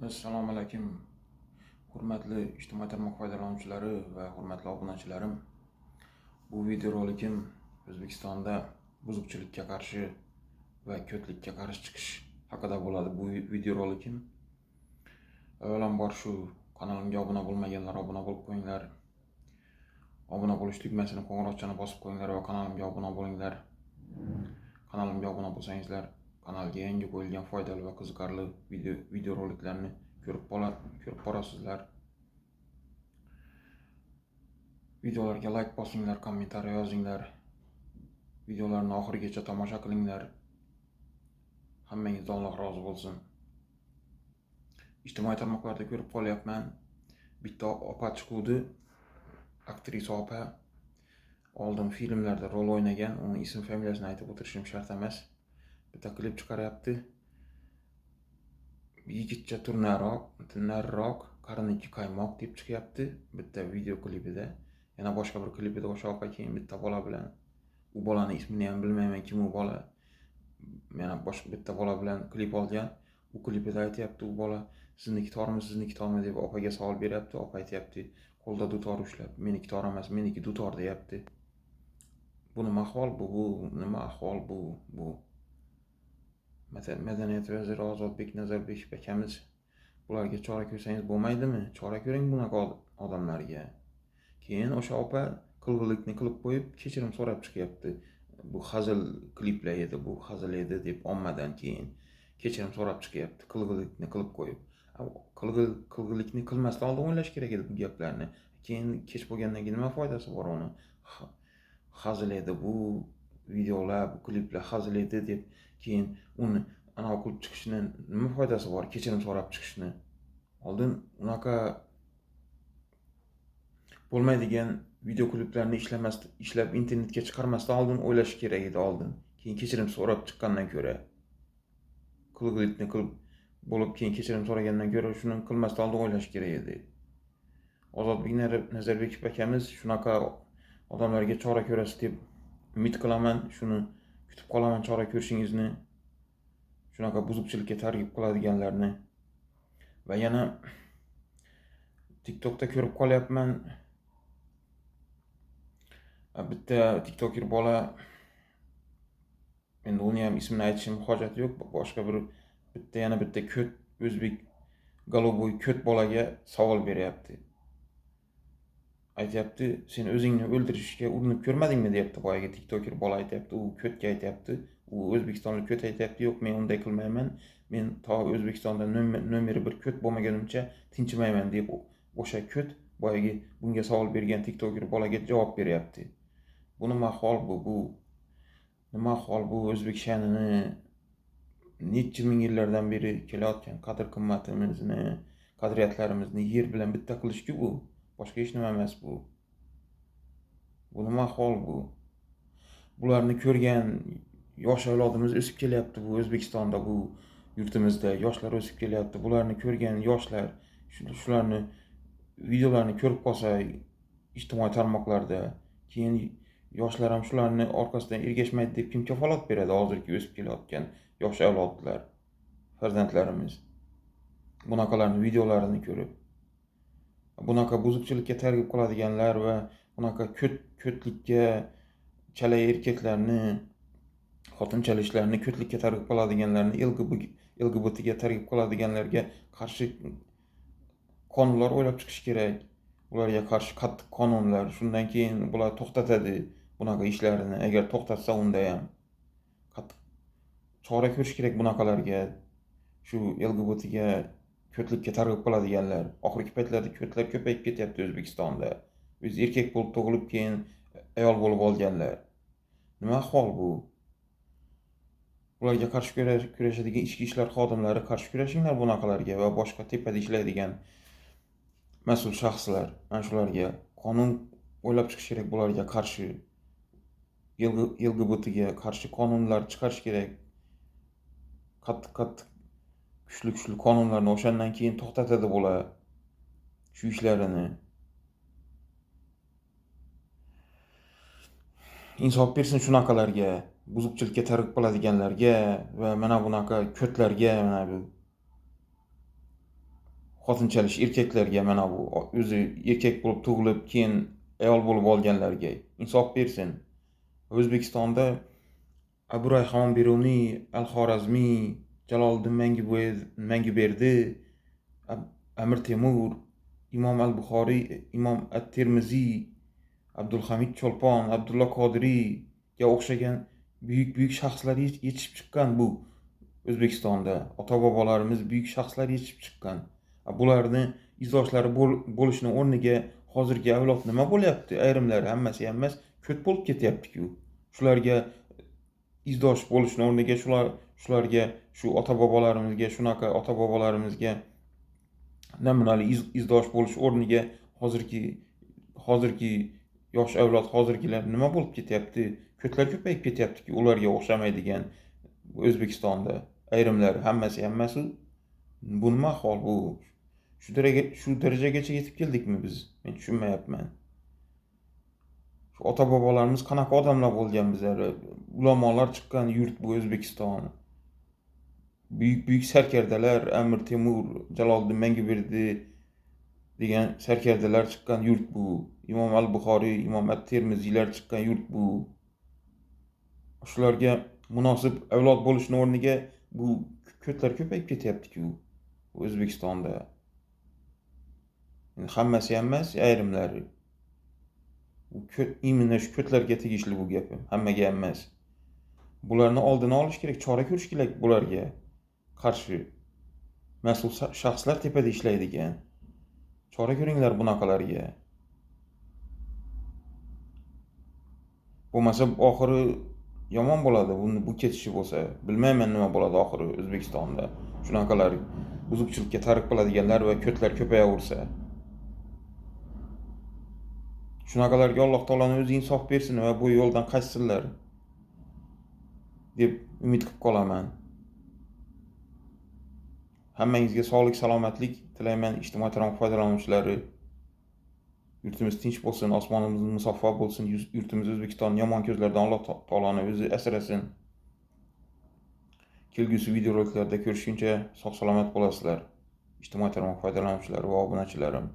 Assalomu alaykum, hurmatli ijtimoiy tarmoq foydalanuvchilari va hurmatli obunachilarim. Bu videorolikim O'zbekistonda buzuqchilikka qarshi va ko'tlikka qarshi chiqish haqida bo'ladi bu videorolikim. Avvalambor shu kanalimga obuna bo'lmaganlar obuna bo'lib qo'yinglar. Obuna bo'lish tugmasini, qo'ng'iroqchani bosib qo'yinglar va kanalimga obuna bo'linglar. Kanalimga obuna bo'lsangizlar, kanalga yangi qo'yilgan foydali va qiziqarli videoroliklarni ko'rib borasizlar. Videolarga like bosinglar, kommentariy yozinglar. Videolarni oxirigacha tomosha qilinglar. Hammangizdan Alloh rozi bo'lsin. Ijtimoiy tarmoqlarda ko'rib qolyapman. Bitta opa chiquvdi, aktrisa opa. Oldin filmlarda rol o'ynagan, uning ism familiyasini aytib o'tirishim shart emas. Bitta klip chiqaryapti. Yigitcha turnarroq, qarniki qaymoq deb chiqyapti bitta video klipida. Yana boshqa bir klipida o'sha opa keyin bitta bola bilan, u bolani ismini ham bilmayman, kim u bola. Yana boshqa bitta bola bilan klip olgan. U klipida aytyapti u bola, sizniki tormi, sizniki tormi deb opaga savol beryapti. Opa aytyapti, qo'lda dutor ushlab, meniki tor emas, meniki dutor deyapti. Bu nima ahvol bu? Bu nima ahvol bu? Bu Madaniyat vaziri Ozodbek Nazarbekov akamiz, bularga chora ko'rsangiz bo'lmaydimi? Chora ko'ring bunaqa odamlarga. Keyin o'sha opa qilg'iliqni qilib qo'yib, kechirim so'rab chiqyapti. Bu hazil kliplar edi, bu hazil edi deb ommadan keyin kechirim so'rab chiqyapti, qilg'iliqni qilib qo'yib. Qilg'iliqni qilmasdan oldin o'ylash kerak edi bu gaplarni. Keyin kech bo'lgandan keyin nima foydasi bor uni? Hazil edi bu videolar, bu kliplar hazil edi deb keyin uni anavi qilib chiqishni nima foydasi bor? Kechirim so'rab chiqishni. Oldin unaqa bo'lmaydigan video kliplarni ishlab internetga chiqarmasdan oldin o'ylash kerak edi oldin. Keyin kechirim so'rab chiqqandan ko'ra, qilg'iliqni qilib bo'lib keyin kechirim so'ragandan ko'ra shuni qilmasdan oldin o'ylash kerak edi. Ozodbek Nazarbekov akamiz shunaqa odamlarga chora ko'rasiz deb umid qilaman, shuni kutib qolaman chora ko'rishingizni, shunaqa buzuqchilikka targ'ib qiladiganlarni. Va yana TikTokda ko'rib qolyapman. Bitta TikToker bola, endi uni ham ismini aytishim hojati yo'q, boshqa bir bitta yana bitta ko't o'zbek goloboy ko't bolaga savol beryapti. Aytyapti, sen o'zingni o'ldirishga urinib ko'rmadingmi deyapti boyagi TikToker bola aytyapti, u ko'tga aytyapti, u o'zbekistonlik ko't aytyapti, yo'q men unday qilmayman, men to O'zbekistonda nomeri bir ko't bo'lmagunimcha tinchimayman deb o'sha ko't boyagi bunga savol bergan TikToker bolaga javob beryapti. Bu nima hol bu? Bu nima hol bu? O'zbek sha'nini necha ming yillardan beri kelayotgan qadr-qimmatimizni, qadriyatlarimizni yer bilan bitta qilishku bu. Boshqa hech nima emas bu. Bu nima hol bu? Bularni ko'rgan yosh avlodimiz o'sib kelyapti bu O'zbekistonda, bu yurtimizda yoshlar o'sib kelyapti. Bularni ko'rgan yoshlar shularni videolarni ko'rib qolsa ijtimoiy tarmoqlarda, keyin yoshlar ham shularni orqasidan ergashmaydi deb kim kafolat beradi hozirgi o'sib kelayotgan yosh avlodlar, farzandlarimiz bunaqalarni videolarini ko'rib, bunaqa buzuqchilikka targ'ib qiladiganlar va bunaqa ko'tlikka chala erkaklarni, xotin chalishlarni ko'tlikka targ'ib qiladiganlarni, LGBTga targ'ib qiladiganlarga qarshi qonunlar o'ylab chiqish kerak. Ularga qarshi qattiq qonunlar. Shundan keyin bular to'xtatadi bunaqa ishlarini. Agar to'xtatsa unda ham qattiq chora ko'rish kerak bunaqalarga. Shu LGBTga ko'tlikka targ'ib qiladiganlar. Oxirgi paytlarda ko'tlar ko'payib ketyapti O'zbekistonda. O'zi erkak bo'lib tug'ilib keyin ayol bo'lib olganlar. Nima ahvol bu? Ularga qarshi kurashadigan ichki ishlar xodimlari qarshi kurashinglar bunaqalarga va boshqa tepada ishlaydigan mas'ul shaxslar, mana shularga qonun o'ylab chiqish kerak bularga qarshi. LGBTga qarshi qonunlar chiqarish kerak. Qattiq-qattiq kuchli-kuchli qonunlarni o'shandan keyin to'xtatadi bular shu ishlarini. Insof bersin shunaqalarga, buzuqchilikka targ'ib qiladiganlarga va mana bunaqa ko'tlarga, mana bu Xotinchalish erkaklarga, mana bu o'zi erkak bo'lib tug'ilib, keyin ayol bo'lib olganlarga insof bersin. O'zbekistonda Abu Rayhon Beruniy, Al-Xorazmiy, Jaloliddin Manguberdi, Amir Temur, Imom Al-Buxoriy, Imom At-Termiziy, Abdulhamid Cho'lpon, Abdulla Qodiriyga o'xshagan buyuk-buyuk shaxslar yetishib chiqqan bu O'zbekistonda. Ota-bobolarimiz buyuk shaxslar yetishib chiqqan. Bularni izdoshlari bo'lishini o'rniga hozirgi avlod nima bo'lyapti? Ayrimlari, hammasi ham emas, ko't bo'lib ketyapti-ku. Shularga izdosh bo'lishini o'rniga shularga, shu ota-bobolarimizga, shunaqa ota-bobolarimizga namunali izdosh bo'lish o'rniga hozirgi yosh avlod, hozirgilar nima bo'lib ketyapti? Ko'tlar ko'payib ketyapti-ku, ularga o'xshamaydigan O'zbekistonda ayrimlari, hammasi ham emas. Bu nima hol bu? Shu darajagacha yetib keldikmi biz? Men tushunmayapman. Shu ota-bobolarimiz qanaqa odamlar bo'lgan bizlar? Ulamolar chiqqan yurt bu O'zbekiston. Buyuk-buyuk sarkardalar, Amir Temur, Jaloliddin Manguberdi degan sarkardalar chiqqan yurt bu. Imom Al-Buxoriy, Imom At-Termiziylar chiqqan yurt bu. Shularga munosib avlod bo'lishning o'rniga bu ko'tlar ko'payib ketyapti-ku O'zbekistonda. Endi hammasi ham emas, ayrimlari. Bu imенно shu ko'tlarga tegishli bu gapim, hammaga ham emas. Bularni oldini olish kerak, chora ko'rish kerak bularga qarshi. Mas'ul shaxslar tepada ishlaydigan. Chora ko'ringlar bunaqalarga. Bo'lmasa oxiri yomon bo'ladi, bu ketishi bo'lsa. Bilmayman nima bo'ladi oxiri O'zbekistonda. Shunaqalar buzuqchilikka tark qiladiganlar va ko'tlar ko'payaversa. Shunaqalarga Alloh taoloning o'zi insof bersin va bu yo'ldan qaytsinlar deb umid qilib qolaman. Hammangizga sog'lik, salomatlik tilayman, ijtimoiy tarmoq foydalanuvchilari. Yurtimiz tinch bo'lsin, osmonimiz musaffo bo'lsin, yurtimiz O'zbekiston yomon ko'zlardan Alloh taoloning o'zi asrasin. Kelgusi videoroliklarda ko'rishguncha sog' salomat bo'lasizlar. Ijtimoiy tarmoq foydalanuvchilari va obunachilarim.